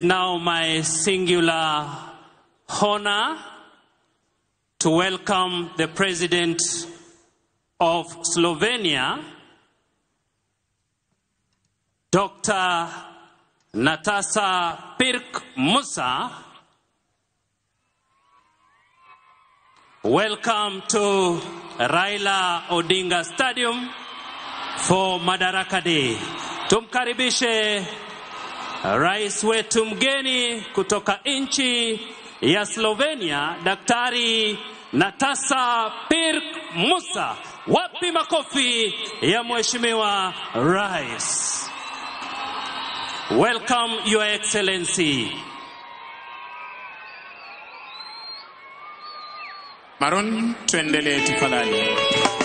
Now my singular honor to welcome the President of Slovenia, Dr. Natasa Pirc Musa. Welcome to Raila Odinga Stadium for Madaraka Day. Tumkaribishe Rais wetu mgeni kutoka nchi ya Slovenia, Daktari Natasa Pirc Musa. Wapi makofi ya Mheshimiwa Rais? Welcome, Your Excellency. Maron, tuendelee tafadhali.